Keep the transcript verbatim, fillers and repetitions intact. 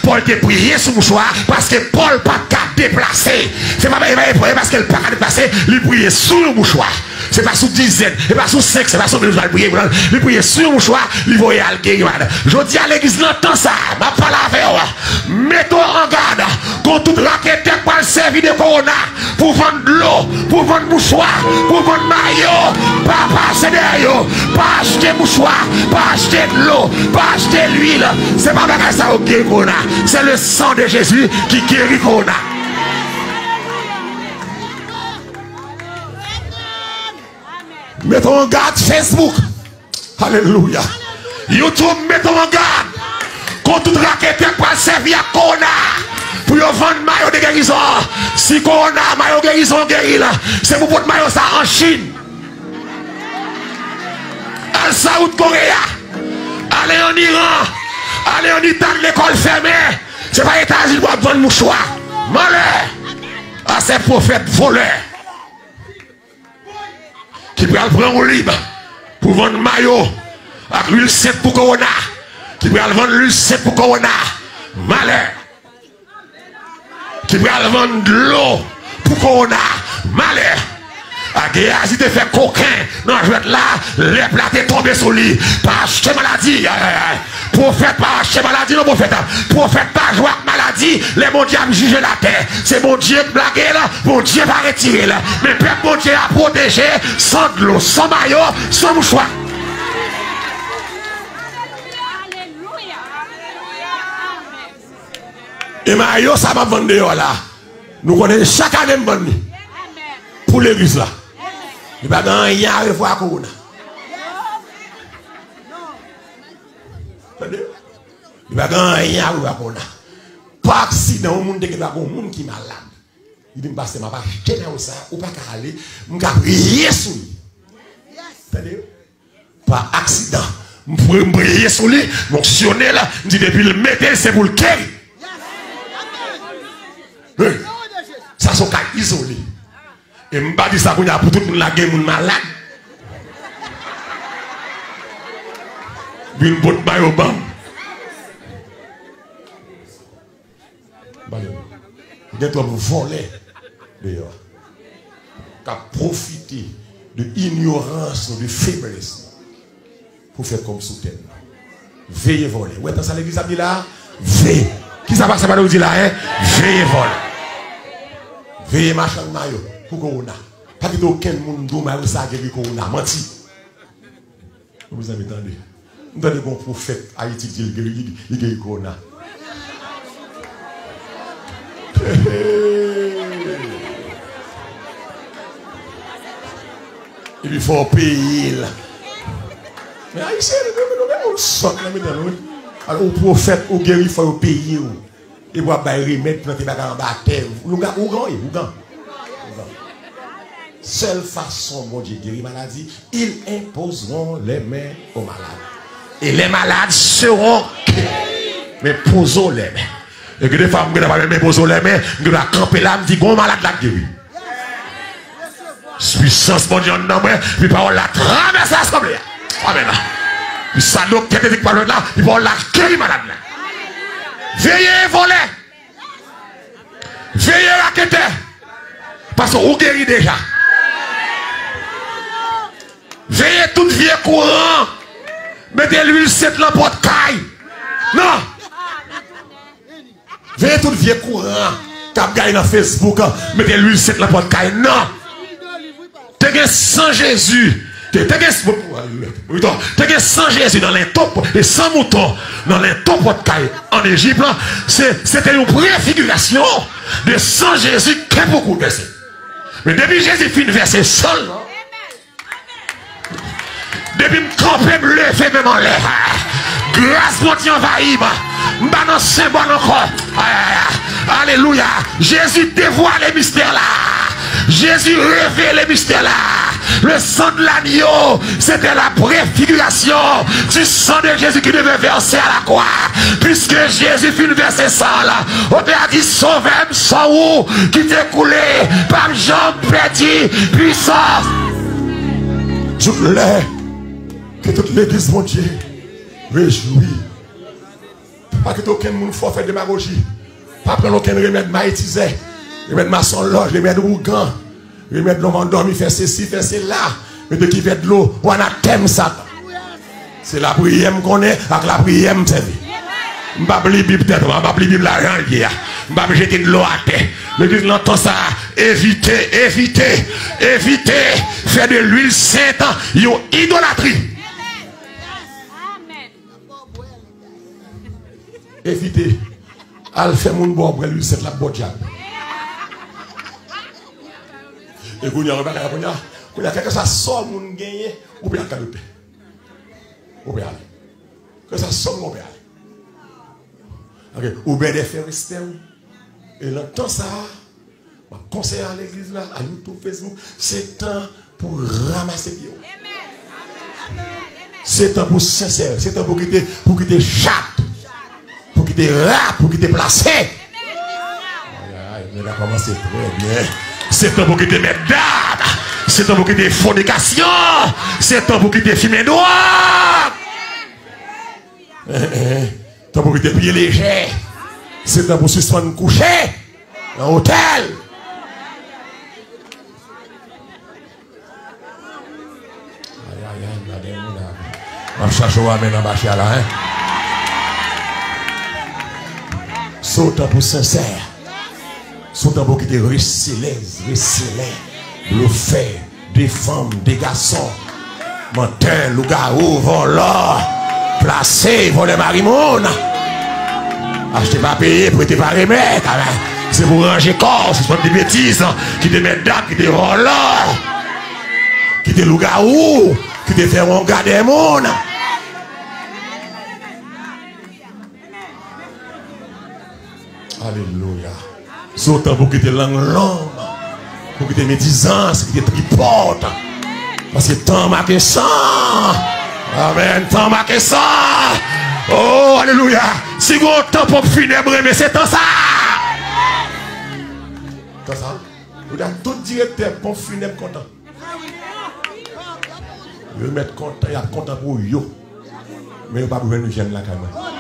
Pòl te priye sou mouchwa a, paske Pòl pa t ka deplase. Se pa, e pa, e pa, e paske l pa ka deplase, li priye sou yon mouchwa. Se pa sou dizèn, se pa sou senk, se pa sou mil mouchwa li priye, li priye sou yon mouchwa, li voye al geri malad. Jodi a, legliz nan tan sa a, m ap pale avè w. Mete w an gad kont tout raketè k pral sèvi de kowona pou vann dlo, pou vann mouchwa, pou vann mayo. Pa pase dèyè yo. Pa achte mouchwa, pa achte dlo, pa achte lwil. Se pa bagay sa yo k geri kowona. C'est le sang de Jésus qui guérit kowona. Mete w an gad Facebook. Alelouya. YouTube, mete w an gad kont tout raketè k pral sèvi ak kowona pou yo vann mayo de gerizon. Si kowona, mayo gerizon geri l, se pou pot mayo sa an Chin. Al South Korea. Ale ann Iran. Ale ann Itali, lekòl fèmen. Se pa Etazini w ap vann mouchwa. Malè a sèt pwofèt vòlè ki pral pran woulib pou vann mayo ak lwil sent pou kowona, ki pral vann lwil sent pou kowona. Malè. Ki pral vann dlo pou kowona. Malè a Geyazi te fè koken nan jwèt la, lèp la te tonbe sou li. Pa achte maladi. Ay, ay, ay. Pwofèt pa achte maladi, non, pwofèt. Pwofèt pa jwe ak maladi lè Bondye ap jije latè. Se Bondye k lage l, Bondye pa retire l. Men pèp Bondye a pwoteje san dlo, san mayo, san mouchwa. E mayo sa m ap vann deyò la, nou konnen chak ane m vann li pou legliz la. Li pa gen anyen a wè ak kowona. Tande? Li pa gen anyen a wè ak kowona. Pa aksidan, yon moun te gen dwa gen yon moun ki malad. Li di m, "Pastè, m ap achte mayo sa, ou pa ka ale, m ka priye sou li." Tande? Pa aksidan. M pri-, m priye sou li, m onksyone l, m di depi l mete l, se pou l geri. Wi. Sa se yon ka izole. E m pa di sa kounye a pou tout moun la gen moun malad. Vin pot mayo ban m. Ba yo. Gen twòp vòlè deyò k ap pwofite de inyorans nou, de feblès nou, pou fè kòb sou tèt nou. Veye vòlè. Ou wè tan sa legliz ap di la? Veye. Kisa pastè pa t di la, en? Veye vòlè. Veye machann mayo pou kowona. Pa kite okenn moun di w mayo sa geri kowona. Manti. Mezanmi, tande. M tande gon pwofèt Ayiti ki di l geri, li, li geri kowona. Epi fò w peye l. Men Ayisyen, nou, nou, nou gen moun sòt nan mitan nou, wi. Alò, ou pwofèt, ou geri, fò yo peye w. Epi w ap bay remèd, plante bagay anba tè. Ougan, ougan, wi, ougan. Ougan. Sèl fason Bondye geri maladi, ils imposeront les mains aux malades. Et les malades seront guéris. Men poze w lè men. E gen de fwa, m gen dwa pa menm poze w lè men, m gen dwa kanpe la, m di, "Gon malad la k geri." Pisans Bondye anndan mwen, epi pawòl la travèse asanble a. Amèn. Epi sa doktè te di k pa jwenn la, epi pawòl la geri malad la. Veye vòlè. Veye raketè. Paske ou geri deja. Veye tout vye kouran. Mete lwil sent nan pòt kay. Non. Veye tout vye kouran k ap gaye nan Facebook. Mete lwil sent nan pòt kay. Non. Te gen san Jezi. Te, te gen, te gen san Jezi nan lento, e san mouton nan lento pòt kay an Ejip lan. Se, se te yon prefigirasyon de san Jezi k gen pou kou vèse. Men depi Jezi fin vèse san l lan, depi m kanpe, m leve men m anlè. Gras Bondye anvayi m. M pa nan senbòl ankò. Ay, ay, ay. Alelouya. Jezi devwale mistè la. Jésus révèle mystère là. Le sang de l'agneau, c'était la préfiguration du sang de Jésus qui devait verser à la croix. Puisque Jésus fin vèse san l, Pè a di, Sovè m, san ou ki te koule p ap janm pèdi pwisans. Tout lè ke tout legliz Bondye rejwi. Pa kite okenn moun fè w fè demagoji. Pa pran okenn remèd mayitizè, remèd masonlòj, remèd ougan, remèd lòm andòmi, fè sesi, fè sela, mete kivèt dlo, ou anatèm Satan. Se lapriyè m konnen, ak lapriyè m sèvi. M p ap li Bib tèt mwen, m p ap li Bib la jan l ye a. M p ap jete dlo atè. Legliz nan tan sa a, evite, evite, evite fè de lwil sent yon idolatri. Evite al fè moun ba w bwè lwil sent l ap ba w dyab. E kounye a, yon bagay la, kounye a, kounye a, kèlkeswa sa moun genyen, ou pè al ka doktè. Ou pè ale. Kèlkeswa sa moun, ou pè ale. Ok, ou bèdè fè respè w. E nan tan sa a, m ap konseye a legliz la, a YouTube, Facebook, se tan pou ranmase pye w. Se tan pou sensè, se tan pou kite, pou kite chat, pou kite rat, pou kite plase. Ay, ay, ay, nèg la kòmanse trè byen. Se tan pou kite mètdam, se tan pou kite fònikasyon, se tan pou kite fimen dwòg. Tan pou kite pye lejè. Se tan pou sispann kouche nan otèl. Ay, ay, ay, gade moun la. M ap chache w amèn anba chè a la, en. Se yon tan pou sensè. Se yon tan pou kite reselèz, reselè, blofè, de fanm, de gason, mantè, lougawou, vòlò, plase, vòlè mari moun. Achte pa peye, prete pa remèt. Amen. Se pou ranje kò w, sispann di betiz, kite mètdam, kite vòlò, kite lougawou, kite fè wonga dèyè moun. Alelouya. Se yon tan pou kite lang long, pou kite medizans, kite tripòt. Paske tan make san. Amèn. Tan make san. Oh, alelouya. Si gon tan ponp finèb renmen, se tan sa. Tan sa. Ou di tout direktè ponp finèb kontan. Yo mèt kontan, y ap kontan pou yo. Men yo p ap jwenn jèn lakay mwen.